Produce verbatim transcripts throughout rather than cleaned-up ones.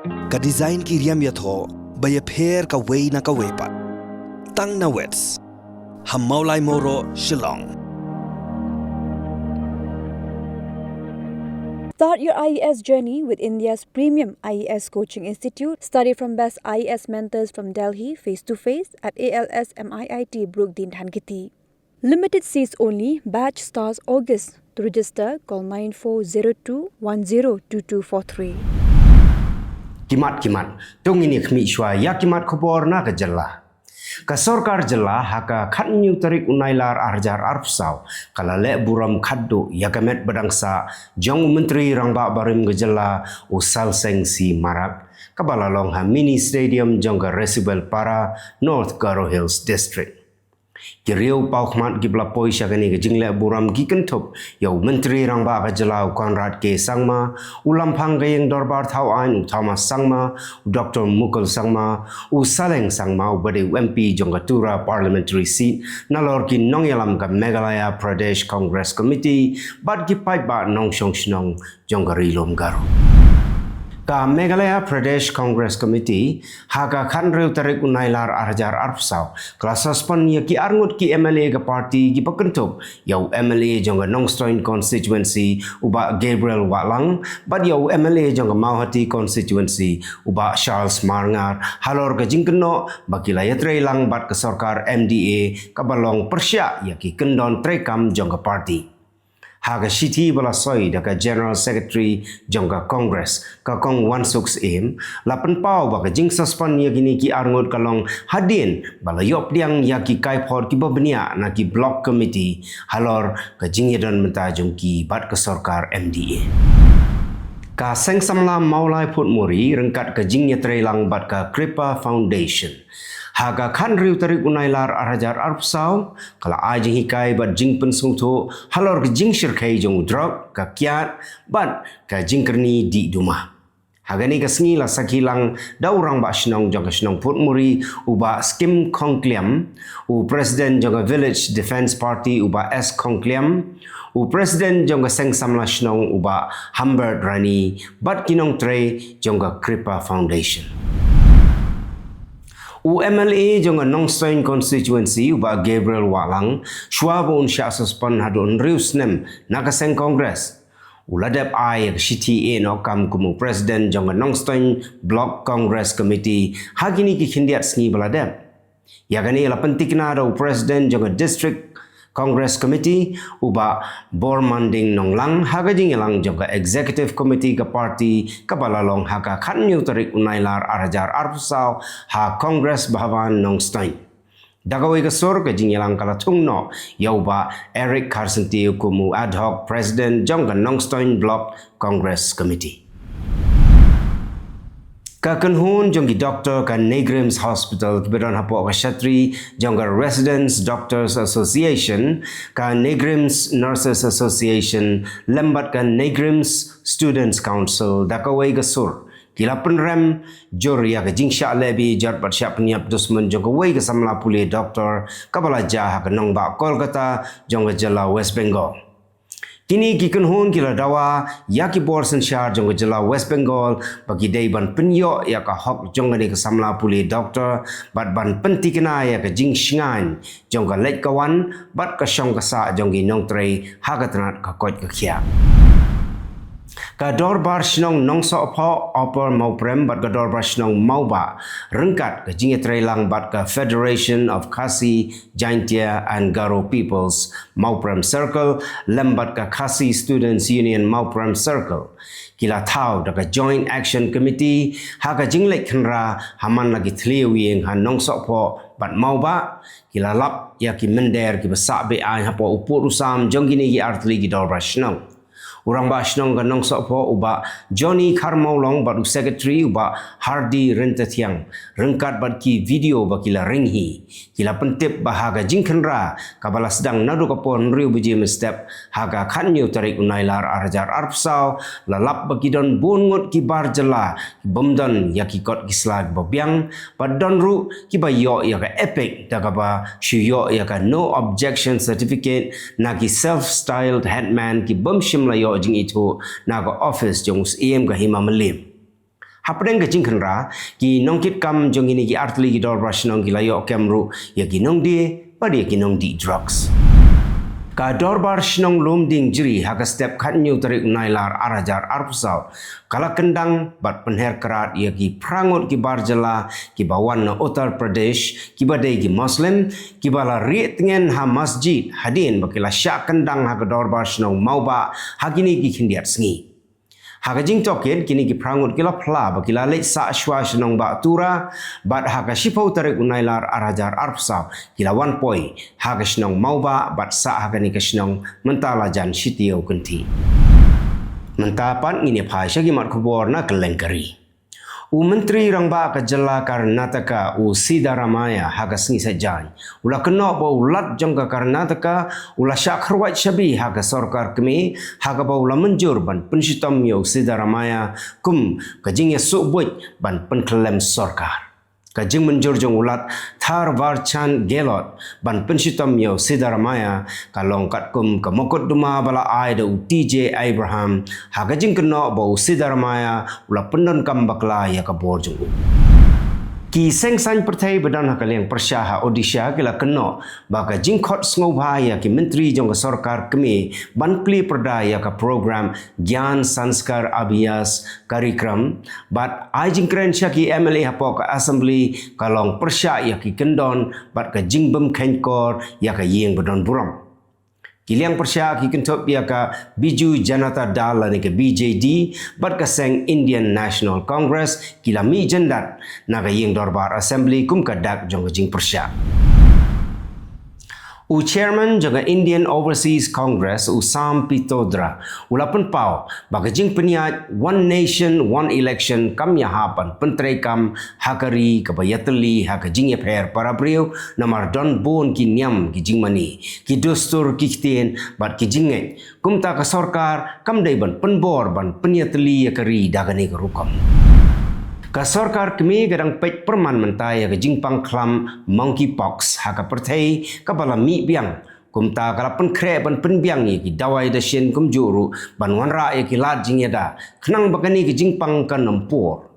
Ka design ki riam ïathoh ba ïapher kawei na kawei pat. Tang na Wits ha Mawlai Mawroh, Shillong. Start your I A S journey with India's premium I A S coaching institute. Study from best I A S mentors from Delhi, face to face at A L S M I I T Brookdin, Dhankheti. Limited seats only. Batch starts August. To register, call nine four zero two one zero two two four three. Kimat kimat, tang ïa kine khmih shuwa ïa kimat khubor na ka jylla. Ka sorkar jylla ha ka khatnïew tarik u Nailar arhajar arphew saw ka la leh burom khatduh ïa ka met ba dang sah jong u Myntri Rangbah barim ka jylla u Salseng C Marak, kaba la long ha Mini Stadium jong ka Resubelpara, North Garo Hills District. Ki riew paw khmat kiba la poi sha kane ka jingleh burom ki kynthup ïa u Myntri Rangbah ka jylla u Conrad K Sangma, u Lamphang ka ïing dorbar thaw aiñ u Thomas Sangma, u Doctor Mukul Sangma, u Saleng Sangma uba dei u M P jong ka Tura Parliamentary Seat, nalor ki nongïalam ka Meghalaya Pradesh Congress Committee bad ki paidbah nongshong shnong jong ka Ri Lum Garo. Ka Meghalaya Pradesh Congress Committee ha ka khathynriew tarik u Nailar arhajar arphew saw ka la suspend ïa ki arngut ki M L A ka party kiba kynthup ïa u M L A jong ka Nongstoiñ Constituency u Bah Gabriel Wahlang bad ïa u M L A jong ka Mawhati Constituency u Bah Charles Marngar halor ka jingkynnoh ba ki la ïatreilang bad ka sorkar M D A kaba long pyrshah ïa ki kyndon treikam jong ka party. Ha ka shithi ba la soi da ka General Secretary jong ka Congress, ka Kong Wansuk Syiem, la pynpaw ba ka jingsuspend ïa kine ki arngut ka long hadien ba la ïoh pdiang ïa ki kaiphod kiba bniah na ki Block Committee halor ka jingïadon bynta jong ki bad ka sorkar M D A. Ka Seng Samla Mawlai Phutmuri ryngkat ka jingïatreilang bad ka Kripa Foundation ha ka khathynriew tarik u Nailar arhajar arphew saw ka la ai jinghikai bad jingpynsngewthuh halor ka jingshyrkhei jong u drok, ka kiad bad ka jingkyrni dih duma. Ha kane ka sngi la sakhi lang da u Rangbah Shnong jong ka shnong Phutmuri u Bah Skim Khongkliam, u President jong ka Village Defence Party u Bah S Khongkliam, u President jong ka Seng Samla Shnong u Bah Hambert Rani bad ki nongtrei jong ka Kripa Foundation. U M L A jong ka Nongstoiñ Constituency u Bah Gabriel Wahlang, shuwa ba un shah suspend haduh hynriew snem na ka seng Congress, u la dep ai ïa ka shithi ïehnoh kam kum u President jong ka Nongstoiñ Block Congress Committee ha kine ki khyndiat sngi ba la dep. Ïa kane la pyntikna da u President jong ka District Congress Committee u Bah Bormanding Nonglang ha ka jingïalang jong ka Executive Committee ka party kaba la long ha ka khathynñiew tarik u Nailar arhajar arphew saw ha Congress Bhavan Nongstoiñ. Da kawei ka sur ka jingïalang ka la thung noh ïa u Bah Eric Kharsyntiew kum u ad hoc President jong ka Nongstoiñ Block Congress Committee. Ka kynhun jong ki doktor ka NEIGRIHMS Hospital kiba don hapoh ka shatri jong ka Residents Doctors Association, ka NEIGRIHMS Nurses Association lem bad ka NEIGRIHMS Students Council da kawei ka sur ki la pynrem jur ïa ka jingshah lehbeiñ jot bad shah pynïap dusmon jong kawei ka samla pule doktor kaba la jia ha ka nongbah Kolkata jong ka jylla West Bengal. Kine ki kynhun ki la dawa ïa ki bor synshar jong ka jylla West Bengal ba ki dei ban pynïoh ïa ka hok jong kane ka samla pule doktor bad ban pyntikna ïa ka jingshngaiñ jong ka leit ka wan bad ka shong ka sah jong ki nongtrei ha ka tnat ka koit ka khiah. Ka Dorbar Shnong Nongsohphoh Upper Mawprem bad ka Dorbar Shnong Mawbah ryngkat ka jingïatreilang bad ka Federation of Khasi Jaintia and Garo Peoples Mawprem Circle lem bad ka Khasi Students Union Mawprem Circle ki la thaw da ka Joint Action Committee ha ka jingleit khynra ha man la ki thliew ïing ha Nongsohphoh bad Mawbah. Ki la lap ïa ki mynder kiba sah be-aiñ hapoh u pud u sam jong kine ki artylli ki dorbar shnong. U Rangbah Shnong ka Nongsohphoh u Bah Johnny Kharmawlong bad u Secretary u Bah Hardy Ryntathiang ryngkat bad ki video ba ki la ring hi ki la pyntip ba ha ka jingkhynra kaba la sdang naduh ka por hynriew baje mynstep ha ka khathynñiew tarik u Nailar arhajar arphew saw la lap ba ki don bun ngut ki bar jylla ki bym don ïa ki kot ki sla kiba biang bad don ruh kiba ïoh ïa ka EPIC da kaba shu ïoh ïa ka No Objection Certificate na ki self-styled headman ki bym shym la ïoh jingithuh na ka office jong u Syiem ka Hima Mylliem. Hapdeng ka jingkhynra, ki nongkitkam jong kine ki artylli ki dorbar shnong ki la ïoh kem ruh ïa ki nongdie bad ïa ki nongdih drugs. Ka dorbar shnong Lumdiengjri ha ka step khathynñiew tarik u Nailar ar hajar arphew saw ka la kyndang bad pynher krad ïa ki phra ngut ki bar jylla kiba wan na Uttar Pradesh kiba dei ki Muslim, kiba la rieh tngen ha masjid hadien ba ki la shah kyndang ha ka dorbar shnong Mawbah ha kine ki khyndiat sngi. Ha ka jingtohkit, kine ki phra ngut ki la phla ba ki la leit sah shuwa shnong Bah Tura bad ha ka shiphew tarik u Nailar ar hajar arphew saw ki la wan poi ha ka shnong Mawbah bad sah ha kane ka shnong mynta la jan shitaïew kynthih. Mynta pat ngin ïa phai sha ki mat khubor na kylleng ka ri. U Myntri Rangbah ka jylla Karnataka, u Siddaramaiah, ha ka sngi Saitjaiñ u la kynnoh ba u Lat jong ka Karnataka u la shah kyrwat shabi ha ka sorkar kmie ha kaba u la mynjur ban pynshitom ïa u Siddaramaiah kum ka jingïasuk buit ban pynkhlem sorkar. Ka jingmynjur jong u Lat Tharwar Chand Gehlot ban pynshitom ïa u Siddaramaiah ka long katkum ka mukotduma ba la ai da u T J Abraham ha ka jingkynnoh ba u Siddaramaiah u la pyndonkam bakla ïa ka bor jong u. Ki seng saiñ pyrthei ba don ha ka liang pyrshah ha Odisha ki la kynnoh ba ka jingkhot sngewbha ïa ki myntri jong ka sorkar kmie ban plie pyrda ïa ka program Gyan Sanskar Abhyas Karyakram bad ai jingkren sha ki M L A hapoh ka Assembly ka long pyrshah ïa ki kyndon bad ka jingbym kheiñkor ïa ka ïing ba don burom. Ki liang pyrshah ki kynthup ïa ka Biju Janata Dal lane ka B J D bad ka seng Indian National Congress ki la mih jyndat na ka ïing dorbar Assembly kum ka dak jong ka jingpyrshah. U Chairman jong ka Indian Overseas Congress, u Sam Pitodra, u la pynpaw ba ka jingpynïaid One Nation, One Election kam ïahap ban pyntreikam ha ka ri kaba ïatylli ha ka jingïapher para briew namar don bun ki niam ki jingmane, ki dustur ki ktien bad ki jingngeit. Kumta ka sorkar kam dei ban pynbor ban pynïatylli ïa ka ri da kane ka rukom. Ka sorkar kmie ka dang peit pyrman mynta ïa ka jingpang khlam monkeypox ha ka pyrthei kaba la mih biang. Kumta ka la pynkhreh ban pynbiang ïa ki dawai dashin kumjuh ruh ban wanrah ïa ki lad jingïada khnang ba kane ka jingpang kan ym pur.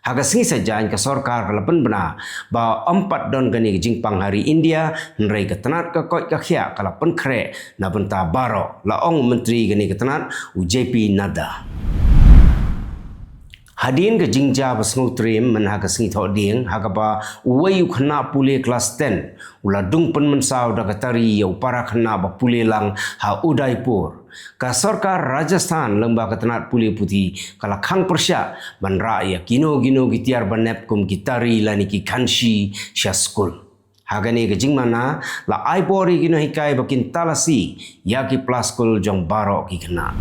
Ha ka sngi Saitjaiñ ka sorkar ka la pynbna ba ym pat don kane ka jingpang ha ri India, hynrei ka tnat ka koit ka khiah ka la pynkhreh na bynta baroh, la ong u Myntri kane ka tnat, u J P Nadda. Hadien ka jingjia ba sngewtriem myn ha ka sngi Thohdieng, ha kaba uwei u khynnah pule klas ten u la dung pynmynsaw da ka tari ïa u para khynnah ba pule lang ha Udaipur. Ka sorkar Rajasthan lyngba ka tnat pule puthi ka la khang pyrshah ban rah ïa kino kino ki tiar ba nep kum ki tari lane ki khanshi sha skul. Ha kane ka jingmana la ai bor ïa ki nonghikai ba kin talasi ïa ki pla skul jong baroh ki khynnah.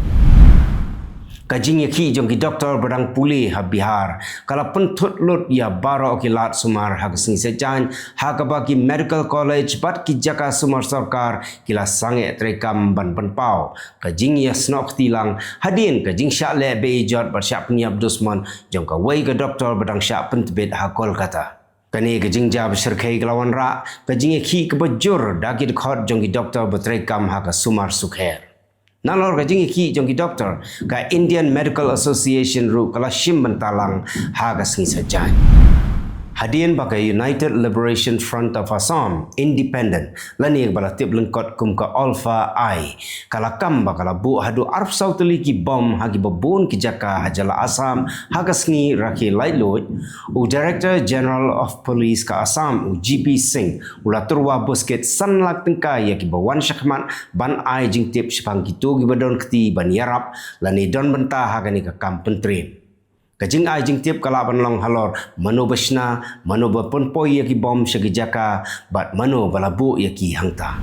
Ka jingïakhih jong ki doktor ba dang pule ha Bihar ka la pynthut lut ïa baroh ki lad sumar ha ka sngi Saitjaiñ, ha kaba ki medical college bad ki jaka sumar sorkar ki la sangeh treikam ban pynpaw ka jingïasnoh kti lang hadien ka jingshah leh be-ijot bad shah pynïap dusmon jong kawei ka doktor ba dang shah pyntbit ha Kolkata. Kane ka jingjia ba shyrkhei ka la wanrah ka jingïakhih kaba jur da ki dkhot jong ki doktor ba treikam ha ka sumar sukher. Nalor ka jingïakhih jong ki doktor, ka Indian Medical Association ruh ka la shim bynta lang ha ka sngi Saitjaiñ. Hadien ba ka United Liberation Front of Assam, Independent, lane ba la tip lyngkot kum ka ULFA-I, ka la kam ba ka la buh haduh arphew saw tylli ki bom ha kiba bun ki jaka ha jylla Assam ha ka sngi rakhe laitluid, u Director General of Police ka Assam, u G P Singh, u la tyrwa buskit san lak tyngka ïa kiba wan shakhmat ban ai jingtip shaphang kito kiba don kti ban ïarap lane don bynta ha kane ka kam pyntriem. Ka jingai jingtip ka lah ban long halor mano ba shna, mano ba pynpoi ïa ki bom sha ki jaka bad mano ba la buh ïa ki hangta.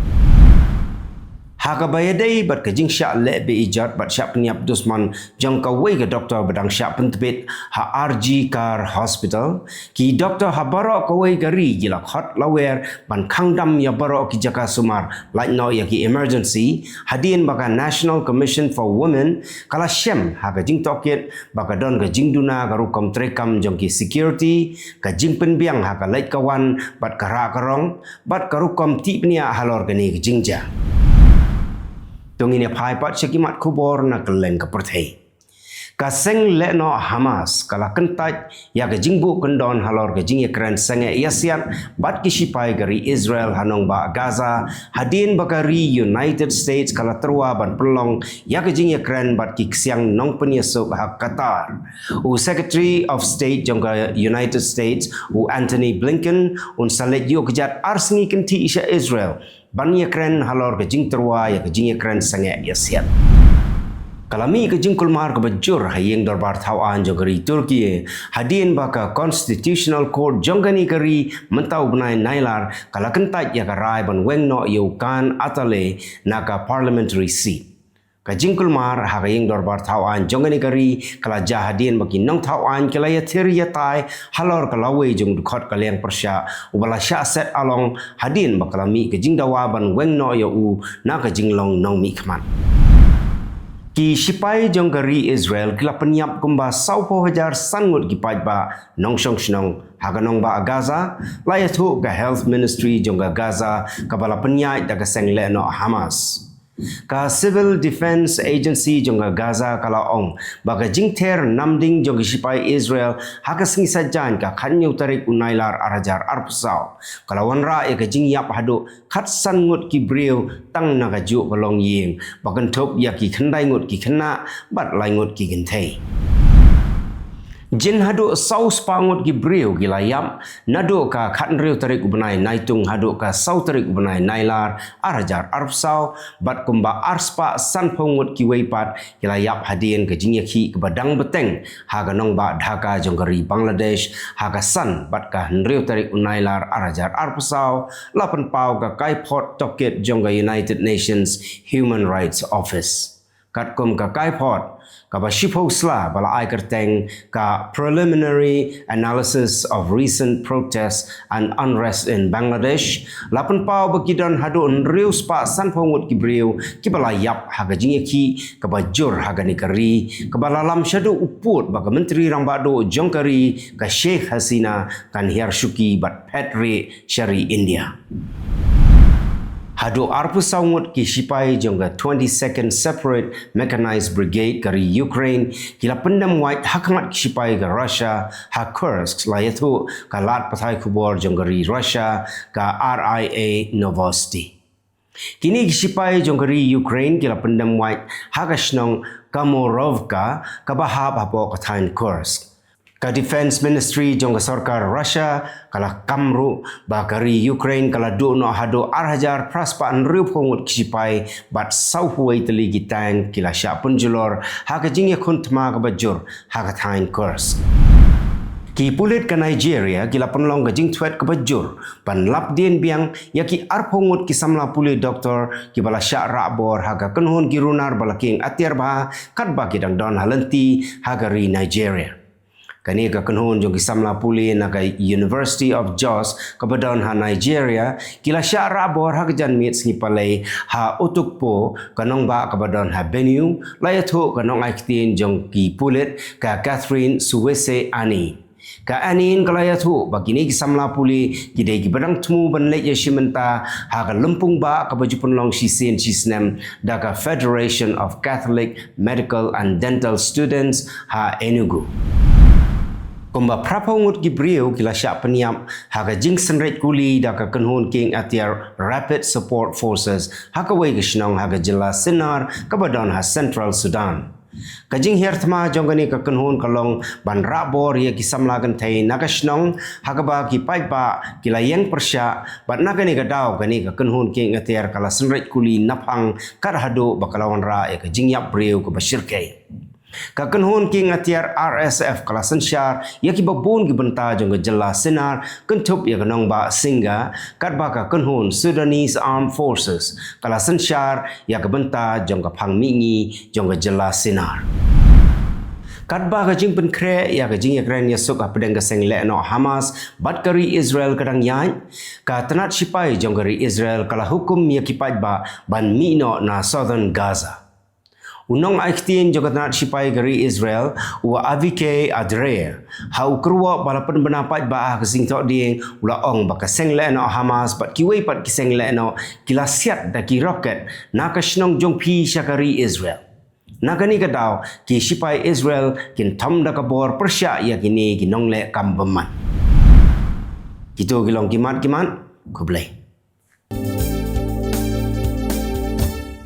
Ha kaba ïadei bad ka jingshah leh be-ijot bad shah pynïap dusmon jong kawei ka doktor ba dang shah pyntbit ha R G Kar Hospital, ki doktor ha baroh kawei ka ri ki la khot lawer ban khang dam ïa baroh ki jaka sumar, lait noh ïa ki emergency, hadien ba ka National Commission for Women ka la shem ha ka jingtohkit ba ka don ka jingduna ka rukom treikam jong ki security, ka jingpynbiang ha ka leit ka wan bad ka rah ka rong bad ka rukom tih bniah halor kane ka jingjia. To ngin ïa phai pat sha ki mat khubor na kylleng ka pyrthei. Ka seng lehnoh Hamas ka la kyntait ïa ka jingbuh kyndon halor ka jingïakren sangeh ïasiat bad ki shipai ka ri Israel ha nongbah Gaza, hadien ba ka ri United States ka la tyrwa ban pynlong ïa ka jingïakren bad ki ksiang nongpynïasuk ha Qatar. U Secretary of State jong ka United States, u Antony Blinken, un sa leit ïuh kjat ar sngi kynthih sha Israel ban ïakren halor ka jingtyrwa ïa ka jingïakren sangeh ïasiat. Ka la mih ka jingkulmar kaba jur ha ïing dorbar thaw aiñ jong ka ri Turkey, hadien ba ka Constitutional Court jong kane ka ri mynta u bnai Nailar ka la kyntait ïa ka rai ban weng noh ïa u Kaan Ataturk na ka parliamentary seat. Ka jingkulmar ha ka ïing dorbar thaw aiñ jong kane ka ri ka la jia hadien ba ki nongthaw aiñ ki la ïathir ïatai halor ka lawei jong dkhot ka liang pyrshah uba la shah set along, hadien ba ka la mih ka jingdawa ban weng noh ïa u na ka jinglong nongmihkhmat. Ki shipai jong ka ri Israel ki la pynïap kumba sawphew hajar san ngut ki paidbah nongshong shnong ha ka nongbah Gaza, la ïathuh ka Health Ministry jong ka Gaza kaba la pynïaid da ka seng lehnoh Hamas. Ka Civil Defense Agency jong ka Gaza ka la ong ba ka jingther namding jong ki shipai Israel ha ka sngi Saitjaiñ ka khathynñiew tarik u Nailar ar hajar arphew saw ka la wanrah ïa ka jingïap haduh khatsan ngut ki briew tang na kajuh ka longïing, ba kynthup ïa ki khyndai ngut ki khynnah bad lai ngut ki kynthei. Jin haduh saw spah ngut ki briew ki la ïap naduh ka khathynriew tarik u bnai Naitung haduh ka saw tarik u bnai Nailar ar hajar arphew saw, bad kumba ar spah sanphew ngut kiwei pat ki la ïap hadien ka jingïakhih kaba dang bteng ha ka nongbah Dhaka jong ka ri Bangladesh ha ka san bad ka hynriew tarik u Nailar ar hajar arphew saw, la pynpaw ka kaiphod tohkit jong ka United Nations Human Rights Office. Katkum ka kaiphod kaba shiphew sla ba la ai kyrteng ka Preliminary Analysis of Recent Protests and Unrest in Bangladesh, la pynpaw ba ki don haduh hynriew spah sanphew ngut ki briew kiba la ïap ha ka jingïakhih kaba jur ha kane ka ri, kaba la lam shaduh u pud ba ka Myntri Rangbah Duh jong ka ri ka Sheikh Hasina kan hiar shuki bad phet rieh sha ri India. Haduh arphew saw ngut ki shipai jong ka twenty-second Separate Mechanized Brigade ka ri Ukraine ki la pyndem wait ha khmat ki shipai ka Russia ha Kursk, la ïathuh ka lad pathai khubor jong ka ri Russia ka R I A Novosti. Kine ki shipai jong ka ri Ukraine ki la pyndem wait ha ka shnong Kamorovka kaba hap hapoh ka thaiñ Kursk. Ka Defense Ministry jong ka sorkar Russia ka la kam ruh ba ka ri Ukraine ka la duh noh haduh ar hajar phra spah hynriewphew ngut ki shipai bad sawphew wei tylli ki tank ki la shah pynjulor ha ka jingïakhun thma kaba jur ha ka thaiñ Kursk. Ki pulit ka Nigeria ki la pynlong ka jingthwet kaba jur ban lap dien biang ïa ki arphew ngut ki samla pule doktor kiba la shah rah bor ha ka kynhun ki runar ba la kieng atiar bha katba ki dang don ha lynti ha ka ri Nigeria. Kane ka kynhun jong ki samla pule na ka University of Jos kaba don ha Nigeria ki la shah rah bor ha ka janmiet sngi Palei ha Otukpo, ka nongbah kaba don ha Benue, la ïathuh ka nongai ktien jong ki pulit ka Catherine Suwese Ani. Ka Anin ka la ïathuh ba kine ki samla pule ki dei kiba dang thmu ban leit ïashim bynta ha ka lympung bah kaba ju pynlong shisien shisnem da ka Federation of Catholic Medical and Dental Students ha Enugu. Kumba phraphew ngut ki briew ki la shah pynïap ha ka jingsynreit kuli da ka kynhun kieng atiar Rapid Support Forces ha kawei ka shnong ha ka jylla Sennar kaba don ha Central Sudan. Ka jinghiar thma jong kane ka kynhun ka long ban rah bor ïa ki samla kynthei na ka shnong ha kaba ki paidbah ki la ïeng pyrshah, bad na kane ka daw kane ka kynhun kieng atiar ka la synreit kuli naphang kat haduh ba ka la wanrah ïa ka jingïap briew kaba shyrkhei. Ka kynhun kieng atiar R S F ka la synshar ïa kiba bun ki bynta jong ka jylla Sennar, kynthup ïa ka nongbah Singa, katba ka kynhun Sudanese Armed Forces ka la synshar ïa ka bynta jong ka phang mihngi jong ka jylla Sennar. Katba ka jingpynkhreh ïa ka jingïakren ïasuk hapdeng ka seng lehnoh Hamas bad ka ri Israel ka dang ïaid, ka tnat shipai jong ka ri Israel ka la hukum ïa ki paidbah ban mih noh na Southern Gaza. U nongai ktien jong ka tnat shipai ka ri Israel, u Avichai Adraea, ha u kyrwoh ba la pynbna paidbah ha ka singthohdieng, u la ong ba ka seng lehnoh Hamas bad kiwei pat ki seng lehnoh ki la siat da ki rocket na ka shnong jong phi sha ka ri Israel. Na kane ka daw, ki shipai Israel kin thom da ka bor pyrshah ïa kine ki nongleh kam bymman. Kito ki long ki mat ki mat, khublei.